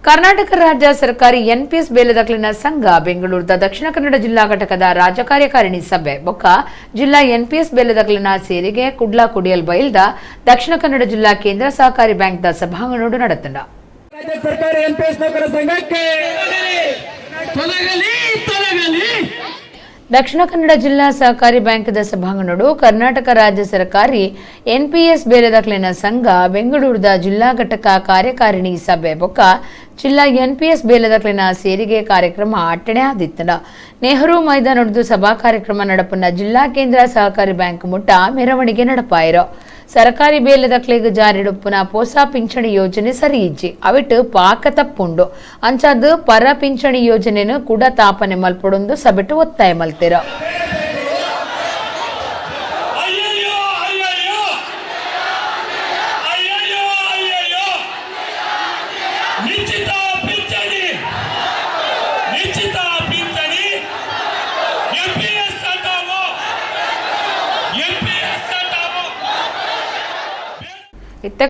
ಕರ್ನಾಟಕ ರಾಜ್ಯ ಸರ್ಕಾರಿ ಎನ್ಪಿಎಸ್ ಬೇಲೆದಕ್ಲಿನ ಸಂಘ ಬೆಂಗಳೂರದ ದಕ್ಷಿಣ ಕನ್ನಡ ಜಿಲ್ಲಾ ಘಟಕದ ರಾಜ್ಯ ಕಾರ್ಯಕಾರಿಣಿ ಸಭೆ ಬೊಕ್ಕ ಜಿಲ್ಲಾ ಎನ್ಪಿಎಸ್ ಬೇಲೆದಕ್ಲಿನ ಸೇರಿಗೆ ಕುಡ್ಲಾ ಕುಡಿಯಲ್ ಬೈಲ್ದ ದಕ್ಷಿಣ ಕನ್ನಡ ಜಿಲ್ಲಾ ಕೇಂದ್ರ ಸಹಕಾರಿ ಬ್ಯಾಂಕ್ದ ಸಭಾಂಗಣೋಡು ನಡೆತಂಡ. ರಾಜ್ಯ ಸರ್ಕಾರಿ ಎನ್ಪಿಎಸ್ ನೌಕರ ಸಂಘಕ್ಕೆ ತೊಲಗಲಿ ತೊಲಗಲಿ. ದಕ್ಷಿಣ ಕನ್ನಡ ಜಿಲ್ಲಾ ಸಹಕಾರಿ ಬ್ಯಾಂಕ್ದ ಸಭಾಂಗಣೋಡು ಕರ್ನಾಟಕ ರಾಜ್ಯ ಸರ್ಕಾರಿ ಎನ್ಪಿಎಸ್ ಬೇಲೆದಕ್ಲಿನ ಸಂಘ ಬೆಂಗಳೂರದ ಜಿಲ್ಲಾ ಘಟಕ ಕಾರ್ಯಕಾರಿಣಿ ಸಭೆ ಬೊಕ್ಕ ಜಿಲ್ಲಾ ಎನ್ಪಿಎಸ್ ಬೇಲೆದಕ್ಲಿನ ಸೇರಿಗೆ ಕಾರ್ಯಕ್ರಮ ಅಟ್ಟಣೆ ಆದಿತ್ತಂಡ. ನೆಹರು ಮೈದಾನೊಡ್ದು ಸಭಾ ಕಾರ್ಯಕ್ರಮ ನಡಪುನ ಜಿಲ್ಲಾ ಕೇಂದ್ರ ಸಹಕಾರಿ ಬ್ಯಾಂಕ್ ಮುಟ್ಟ ಮೆರವಣಿಗೆ ನಡಪಾಯಿರೋ. ಸರಕಾರಿ ಬೇಲೆದಕ್ಲೆಗ್ ಜಾರಿಡುಪ್ಪುನ ಪೋಸಾ ಪಿಂಚಣಿ ಯೋಜನೆ ಸರಿ ಇಜ್ಜಿ, ಅವಿಟ್ ಪಾಕ ತಪ್ಪುಂಡು, ಅಂಚಾದ್ ಪರ ಪಿಂಚಣಿ ಯೋಜನೆನು ಕೂಡ ತಾಪನೆ ಮಲ್ಪೊಡೊಂದು ಸಭೆಟು ಒತ್ತಾಯ ಮಲ್ತೆರ. ಅಯ್ಯಯ್ಯೋ ಅಯ್ಯಯ್ಯೋ ಅಯ್ಯಯ್ಯೋ ಅಯ್ಯಯ್ಯೋ, ನಿಶ್ಚಿತ ಪಿಂಚಣಿ, ನಿಶ್ಚಿತ ಪಿಂಚಣಿ, ಎನ್ಪಿಎಸ್ ಹಟಾವೋ, ಎನ್ಪಿಎಸ್ ಹಟಾವೋ. ಇತ್ತ